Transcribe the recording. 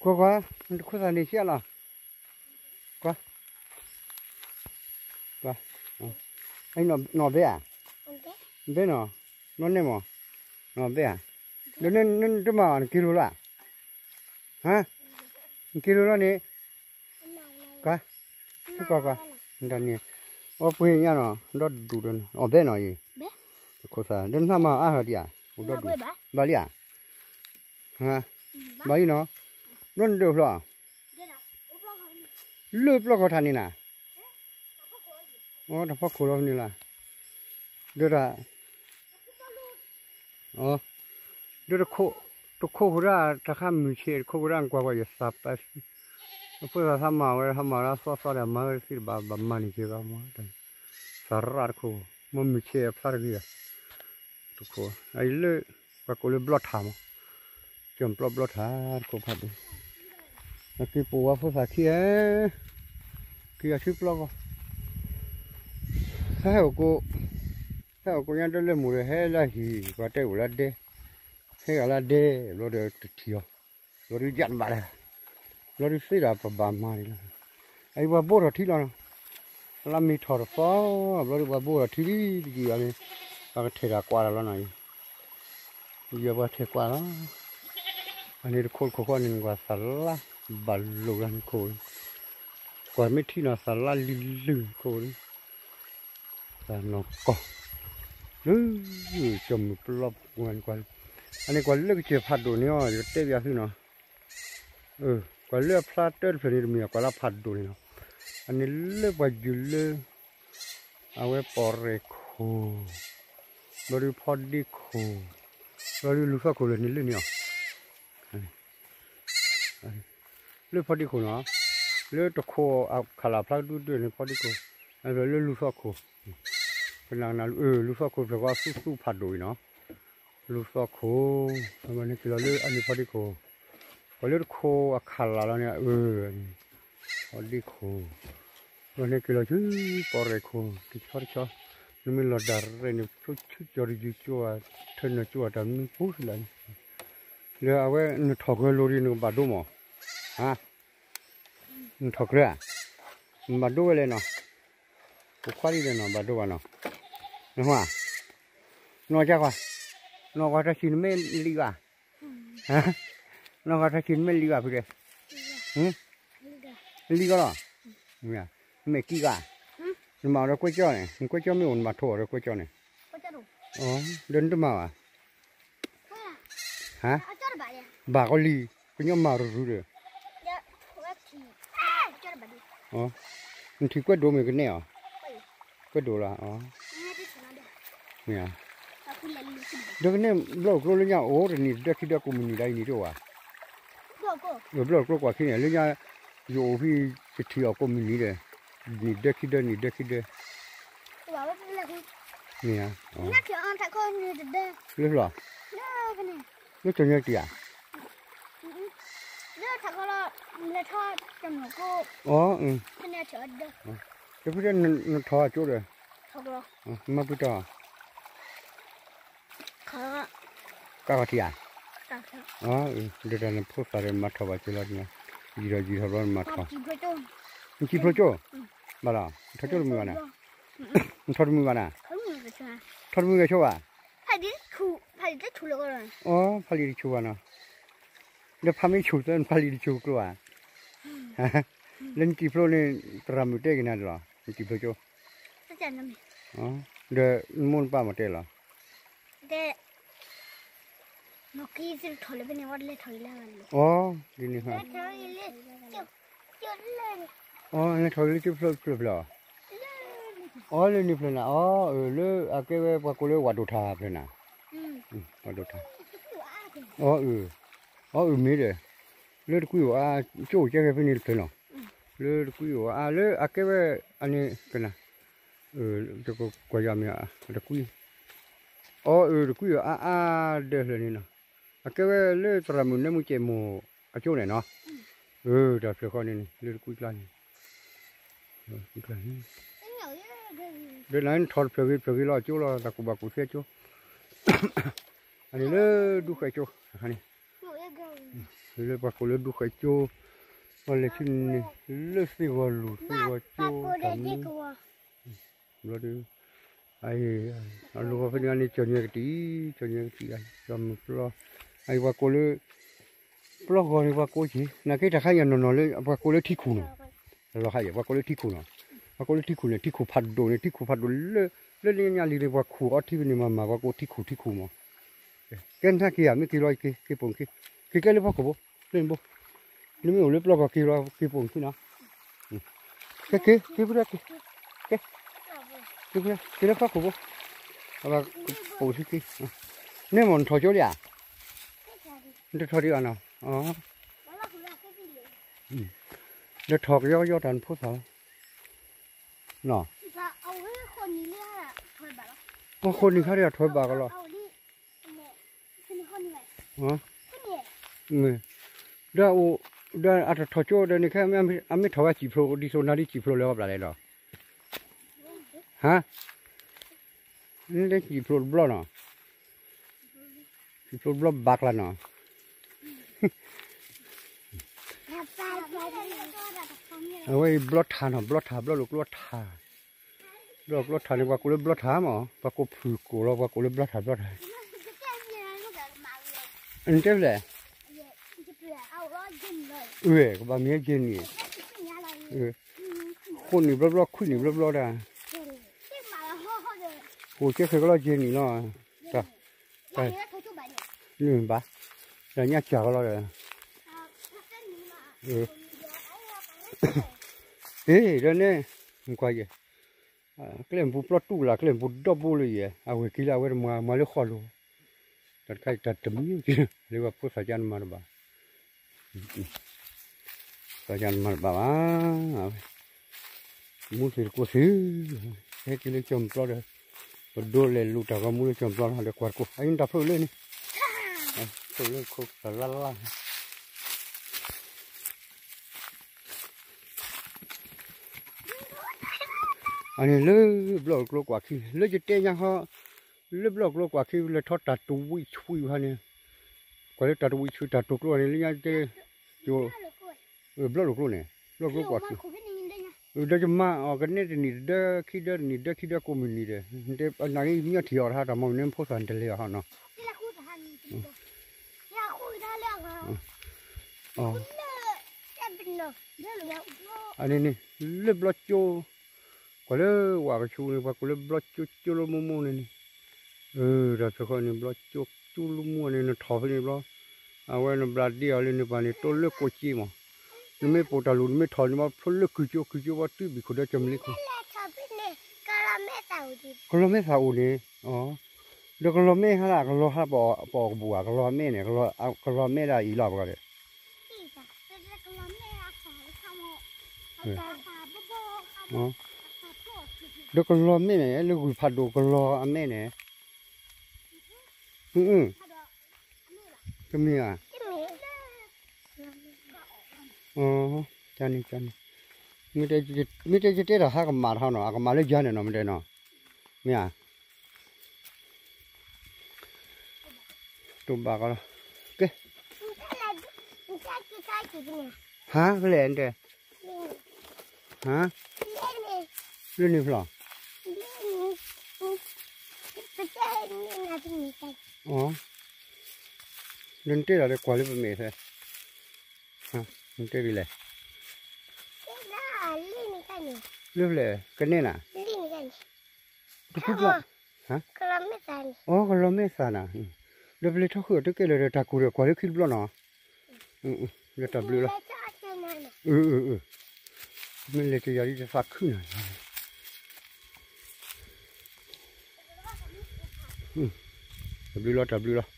ကွၢ်ကွၢ်, နတခိၣ်သးန့ၣ်ဆံးအလီၤ, ကွၢ်, ကွၢ်, နီၢ်ဘဲဧါ, ဘဲနီၤ, နီၢ်နဲၣ်မး, နီၢ်ဘဲဧါ, ဒီးနတမၤအီၤ နက့ၤလိာ်လီၤ, ဟါ, နက့ၤလိာ်လီၤန့ၣ်, ကွၢ်, ကွၢ်ကွၢ်, ဒ်န့ၣ်, အီပှ့ၤညါနီၤ ဒီဒူၣ်ဒီး အီၣ်ဘဲနီၤအံၤ, တခိၣ်သး ဒီးနမၤအါဟီဒံးဧါ, အိၣ်ဒီဒူၣ်, ဘၣ်လံဧါ, ဘၣ်လံနီၤ, ဘျီနဒုးဖျီ, လၢပျီၢ်ခီၣ်ထးန့ၣ်နၤ, အတၢ်ဖီခိၣ်လီၤန့ၣ်လီၤ, ဒီးတၢ် ဒီးတခိၣ်, တခိၣ်ဃုာ်ဒၣ် တၢ်ခါမုၢ်ဆ့ၣ် တခိၣ်ဃုာ်ဒၣ် နကွၢ်ကွၢ် ယသးပှၢ်, အဖိသၣ်သးမၤဝဲ ဟးမၤလၢသီသီဒီး မၤဝဲသ့ၣ်တဘၣ် ဘၣ်မၤန့ၢ်က့ၤဂၤမး, သရၣ်တခိၣ်, မ့ၢ်မုၢ်ဆ့ၣ်အဖျါတဂ့ၤ, တခိၣ်, အအံၤလၢ ပှၤကိးလၢဘျီၣ်ထးမး, ကၠီၣ်ပျီဘျီၣ်ထး တခိၣ်ဖးဒိၣ်, အက့ၤပိာ်ဝဲဖိသၣ်ခံဧၢ, က့ၤအဆူပျီၢ်ကီၢ်, ဟဲအိၣ်ကိး, ဟဲအိၣ်ကိးညါဒၢလၢမူဒီး ဟဲလၢဟံၣ် ပှၤတဲအိၣ်လၢဒဲ, ဟဲဂၤလၢဒဲ ဘျီဒီးတထံၣ်အီၤ, ဘျီဒုးယၢ်တဘၣ်လၢ, ဘျီဒုးသ့ဒီးပဘၣ်မၤန့ၣ်လီၤ, အအံၤပှၤဘိထီၣ်ထံလီၤနီၤ, လါမ့ၤထီၣ်တသီ, ဘျီဒုးပှၤဘိထီၣ်ထံလံတယံာ်ဘၣ်န့ၣ်, ပှၤကထဲးတၢ်ကွၢ်တၢ်လီၤနီၤ, ယပှၤထဲးကွၢ်လီၤ, အန့ၣ်တခိၣ်တခိၣ်ဃီန့ၣ် နကွၢ်သးလါဘၣ်လိာ်လၢန့ၣ်ခိၣ်, ကွၢ်မ့ၢ်ထံနီၤ သးလါလံၤလံၤခိၣ်, သးနီၢ်ကီၢ်, လၢ, ကၠီၣ်မုၢ်ပျီပူၤန့ၣ်ကွၢ်, အန့ၣ်ကွၢ်လၢကစၢၢ်ဖးဒိၣ်န့ၣ်အီၤ ယကတဲပျးသုနီၤ, ကွၢ်လၢအဖျါတၢတဖျၢၣ်န့ၣ်တမ့ၢ် ကွၢ်လၢဖးဒိၣ်န့ၣ်နီၤ, အန့ၣ်လၢပှၤယုၢ်လၢ အဝဲပီၣ်ရဲၣ်ခိၣ်, ဘျီဒုးဖီဒ့ခိၣ်, ဘျီဒုးလူၤသီၣ်ခိၣ်လၢန့ၣ်လၢန့ၣ်အီၤ, လၢဖီဒ့ခိၣ်နီၤ, လၢတခိၣ်အခးလၢ်ဖျါကဒုဒုန့ၣ် ဖီဒ့ခိၣ်, လၢလူၤသီၣ်ခိၣ်, ကနၣ်ကနၣ် လူၤသီၣ်ခိၣ်ဖျၢၣ်ဃီသူသူဖးဒိၣ်အံၤနီၤ, လူၤသီၣ်ခိၣ်, ဘျီန့ၣ်က့ၤလီၤလၢအန့ၣ်ဖီဒ့ခိၣ်, ပှၤလၢတခိၣ်အခးလၢ်လီၤန့ၣ် အၢ, ဖီဒ့ခိၣ်, ဘျီန့ၣ်က့ၤလီၤဆူ ပီၣ်ရဲၣ်ခိၣ် တဆီတဆီ, နမ့ၢ်လီၤဒၣ်ရဲၣ်န့ၣ် ဆိဆူကၠီၤတယုၤကၠိဧါ, ထၢနၢၤကၠိဧါ တၢ်မနုၤပူၤလၢာ်န့ၣ်, လၢအဝဲနထီၣ်ကၢလိာ်ဒီး နကဘၣ်ဒိမး, နထီၣ်ကၢဧါ, နဘၣ်ဒိဝဲလဲၣ်နီၤ, ပိာ်ခွါလံဒီးနီၤ ဘၣ်ဒိဘၣ်နီၤ, နဟါ, နီၢ်ကၢခွါ, နီၢ်ကၢထီၣ်ဆံးနမ့ၢ်လံဘၣ်, နီၢ်ကၢထီၣ်ဆံးနမ့ၢ်လံဘၣ်ဖုတဲ, လံကီလီၤ, မ့ၢ်ကံကၢ, နမၤအီၤဒီးကွဲကၠီန့ၣ် နကွဲကၠီမ့ၢ်အိၣ် နမၤထိၣ်အီၤဒီးကွဲကၠီန့ၣ်, ဒီးနတမၤဘၣ်, ဟါ, ဘၣ်ကီလံ, ကညီမၤရူၤရူၤဒီး နထံၣ်ကွဲးဒိၣ်မ့ၢ်ကနဲၣ်အီၤ, ကွဲးဒိၣ်လီၤ, မ့ၢ်, ဒီးကနဲၣ်ဘျီၣ်ကျိလၢညါအိၣ်တနံၣ်တဒၢခံဒၢကိးမုၢ်နံၤဒၣ်အံၤန့ၣ်တအိၣ်ဘၣ်, ဘျီၣ်ကျိကွၢ်ခံန့ၣ် လၢညါ, ယအိၣ်ဖဲ, ယထံၣ်အီၤကိးမုၢ်နံၤဒီး, နံၣ်ဒၢခံဒၢ နံၣ်ဒၢခံဒၢ, မ့ၢ်, လၢဖျီၣ်, လၢကညီတံၢ်ဧါ, အီ, တဖုတဲနထီၣ်အကၠိဒီး, မၤပူၤတၢ်, ကၢ်ခီၣ်ထံးဧါ, ဒီးတၢ်နဖိသၣ်ဒီးမၤထီၣ်ဘၣ်က့ၤလီၤ, ယံာ်ထီၣ်ယံာ်ထီၣ်ဘျီနမၤထီၣ်, နစံၣ်ဖျိကၠိ, ဘၣ်လီၤ, နထီၣ်ကၠိတမုာ်ဘၣ်နၤ, နထီၣ်တမုာ်ဘၣ်နၤ, ထီၣ်တမုာ်ဂဲၤဆိဘၣ်, အီ, ဖးလံာ်တဆူၣ်ဘၣ်နီၤ, ဒီးဖးမ့ၢ်ဆူၣ်သၢ နဖးလံာ်တဆူၣ်ကျိဧါ, လၢနစံၣ်ဖျိန့ၣ် သရၣ်မုၣ်တဲက့ၤနၤလီၤ နစံၣ်ဖျိကၠိ, ဒီးနမိၢ်နပၢ်မၤတဲလီၤ, အီ, ဒ်န့ၣ်, အီ, လဲၤထီၣ်လၢကၠိဖျၢၣ်ဖျၢၣ်, အီ, လၢန့ၣ်ဖျၢၣ်နၤ, အီ, လၢအကဲဝဲပှၤကိးလၢဝၣ်ဒိၣ်ထၣ်ဖျၢၣ်နၤ, ဝၣ်ဒိၣ်ထၣ်, အီ, အီ, မ့ၢ်ဒီး, လၢတကွံအိၣ်အါ, ကၠိအိၣ်ကဲဖဲန့ၣ်တဖျၢၣ်နီၤ, လၢတကွံအိၣ်အါ လၢအကဲဝဲ, အန့ၣ်ကနၣ်, ကွၢ်ယမ့ၢ်, တကွံ, အီ, တကွံအိၣ်အါအါဒၢးဖျၢၣ်န့ၣ်နီၤ, အကဲဝဲလၢသရၣ်မုၣ်နဲမူကဲးမိၢ်အကၠိန့ၣ်နီၤ, တၢ်ဖျၢၣ်ဃီန့ၣ်န့ၣ် လၢတကွံကျါန့ၣ်, ဒီးနထီၣ်တဖျၢၣ်ဂ့ၤတဖျၢၣ်ဂ့ၤလီၤအကၠိလီၤ သးကူၣ်ဘၣ်ကူၣ်သ့အကၠိ, အန့ၣ်လၢဒူဃဲးကၠိ, အခါန့ၣ်, လၢပှၤကိးလၢဒူဃဲးကၠိ, ပှၤလဲၤဆူန့ၣ် လၢသ့ၣ်ဂီၤလူၤသ့ၣ်ဂီၤကၠိတၢ်မူ, ဘျီဒီး အလိၣ်ဖဲန့ၣ်န့ၣ် ကၠီၤညါကတံၢ်, ကၠီၤညါကတံၢ်, ကၠီၤမုၢ်ပျီ, အအံၤပှၤကိးလၢ ပျီဂီၤန့ၣ် ပှၤကိးက့ၤ နာ်က့တၢ်ခါယၤနီၢ်နီၢ်လၢ ပှၤကိးလၢထံခူၣ်နီၤ, တလီၤဟါယဲ ပှၤကိးလၢထံခူၣ်နီၤ, ပှၤကိးလၢထံခူၣ်န့ၣ် ထံခူၣ်ဖးဒိၣ်န့ၣ် ထံခူၣ်ဖးဒိၣ်လၢ လၢလၢညါလံန့ၣ် ပှၤခူၣ်အီထံဖဲန့ၣ်မၤမၤ ပှၤကိးထံခူၣ်ထံခူၣ်မး, ကဲနထါက့ၤဧါ မ့ၢ်က့ၤလီၤက့ၤ က့ၤပိာ်က့ၤ, က့ၤကဲလၢဖီခိၣ်ဘိ, လၢန့ၣ်ဘိ, နမ့ၢ်အိၣ်လၢပျီဂီၤက့ၤလီၤ က့ၤပိာ်က့ၤနီၤ ကဲ က့ၤ က့ၤဖုဒၣ်က့ၤ, ကဲ, က့ၤဖုဒၣ် က့ၤလၢဖီခိၣ်ဖိ, အဘၣ်ပိာ်ဆူက့ၤ, န့ၣ်မ့ၢ်နထီၣ်ကၠိလံဧါ, နတထီၣ်ဒံးဘၣ်နီၤ, ဒီးထီၣ်ကယီကယီတၢ်နဖိသၣ်လီၤ, အဃိနံၤခါဒီးထီၣ်ဘၣ်ကလီၤ, ဒီးအိၣ်, ဒီးအတထီၣ်ကၠိဒီးန့ၣ်ခဲ အမ့ၢ်ထီၣ်ဝဲစံာ်ဖျိ ဒ်သိးနၤဒ်စံာ်ဖျိလၢအီဘျးလဲၣ်ဒီး, ဟါ, နလၢစံာ်ဖျိတဘျီနီၤ, စံာ်ဖျိတဘျီဘၣ်ကျါနီၤ, အဝဲအံၤဘျီထါနီၤ ဘျီထါ ဘျီလိာ်ကျိထါ, ဘျီလိာ်ကျိထါန့ၣ် ပှၤကိးလၢဘျီထါမး ပှၤကိးဖုၣ်ကိာ်လီၤ ပှၤကိးလၢဘျီထါဘျီထါ, နတဲဖဲလဲၣ်, အကဘၣ်မ့ၢ်ယဲၢ်နံၣ်, ဃိးနံၣ်ဘျီဘျီ ခွံနံၣ်ဘျီဘျီဒၣ်, ဃိးကဲဃဲကလီယဲၢ်နံၣ်လီၤ, ဘၣ်, တၢ်ညၣ်စၢ်ကလီဒီး, အ့ ဒီးန့ၣ်, ကွၢ်ယဲၢ်, ကျဲမပူၤပျီတူၢ်လၢ ကျဲမပူၤဒီဘိလၢယဲၢ် အဝဲၢ်က့ၤလၢအဝဲတမၤမၤလၢဃီလိၤ, တၢ်တခါအံၤတၢ်တမံၤ လၢပှၤဖိသၣ်ကါနမၤတဘၣ်, သၣ်ကါနမၤတဘၣ်ဘၣ်, မူသ့ၣ်တကိးသ့ၣ်, ဟဲက့ၤလၢကၠီမုၢ်ပျီဒီး, ပဒိလဲၤလူၤတၢ်ဂီၤမူလၢကၠီမုၢ်ပျီလီၤ ဒီးကွၢ်တကိး အအံၤတၢ်ဖျိလၢန့ၣ်, ဖျိလၢခိၣ်လၢ်လၢ် အန့ၣ်လၢဘျီၣ်ကျိကွၢ်ခံ လၢယတဲညါဃီ, လၢဘျီၣ်ကျိကွၢ်ခံ လဲၤထီၣ်တၢ်တဝံၣ်ဆှံဘၣ်န့ၣ်, ကွၢ်လၢတၢ်တဝံၣ်ဆှံ တၢ်တိာ်ကျိန့ၣ် လၢညါတဲ, ဘျီၣ်ကျိန့ၣ် ဘျီၣ်ကျိကွၢ်ခံ, ဒီးယမၤအီၤကနဲတနံၣ်တဒၢ ခံဒၢတနံၣ်ဒၢ ခံဒၢကိးမုၢ်နံၤဒီး, နာ်က့မ့ၢ်ထံၣ်အီၤတဟါတၢ်မၤမနုၤဖိသၣ်တလဲၤအီၤဟီနီၤ အန့ၣ်န့ၣ် လၢဘျီကၠိ, ကွၢ်လၢဝၤကဆူန့ၣ် ပှၤကိးလၢဘျီကၠိ ကၠိလိမိၢ်မိၢ်န့ၣ်န့ၣ်, တၢ်သဃီန့ၣ် ဘျီကၠိ ကၠိလိမိၢ်န့ၣ် နထီၣ်ဖဲန့ၣ်ဘျီ, အဝဲနဘျါဒ့အီၤလၢနပၤန့ၣ် တိလၢကိးက့မး, နမ့ၢ်ပိာ်တၢ်လူၤ နမ့ၢ်ထီၣ်န့ၣ်ဘၣ် ဖျိလၢကုၤကၠိ ကုၤကၠိဘၣ်တုၤဘံၣ်ခိၣ်ဒီးကၠီမလ့ခိၣ် ကလီၤမဲာ်သၣ်အိၣ်န့ၣ်, ဒီးကလီၤမဲာ်ဟါလၢ ကလီၤဟါပအီၣ်ကဘူၣ်ဧါ ကလီၤမဲာ်န့ၣ်, ကလီၤမဲာ်ဒၣ်အံၤလီၤပဂီၢ်ဒီး, ဒီးကလီၤမဲာ်န့ၣ် လၢဂုၢ်ဖးဒိၣ်ကလီၤအမဲာ်န့ၣ်, တမ့ၢ်ဧါ, န့ၣ်, မ့ၢ်တဲယတဲတၢ်ဟါကမၣ်တဟါနီၤ အကမၣ်လၢယၤန့ၣ်နီၤ မ့ၢ်တဲနီၤ, မ့ၢ်ဧါ, တိၢ်ဘၣ်ကီလီၤ, ကဲ, ဟါဖဲလဲၣ်တဲ, ဟါ, လၢန့ၣ်ဖျီၣ်, အ လၢနတဲလီၤဒီးကွၢ်လၢပမဲာ်ဖဲ, နတဲဒ်လဲၣ်, လၢဖဲလဲၣ် ကနဲနၤ, တဖုဖျီၣ်, အ ကလီၤမဲာ်သၣ်နၤ, ဒီးပလဲၤထီၣ်ဃုာ်အီၤတကဲလၢာ်ဒီးတၢ်ကိၢ်ဒီးကွၢ်လၢခံတဘျီနီၤ, ဒီးတၢ်ဘျုးလီၤ, မ့ၢ်လဲၤတယၤဒ်တသးခုနၤ, တၢ်ဘျုးလီၤ တၢ်ဘျုးလီၤ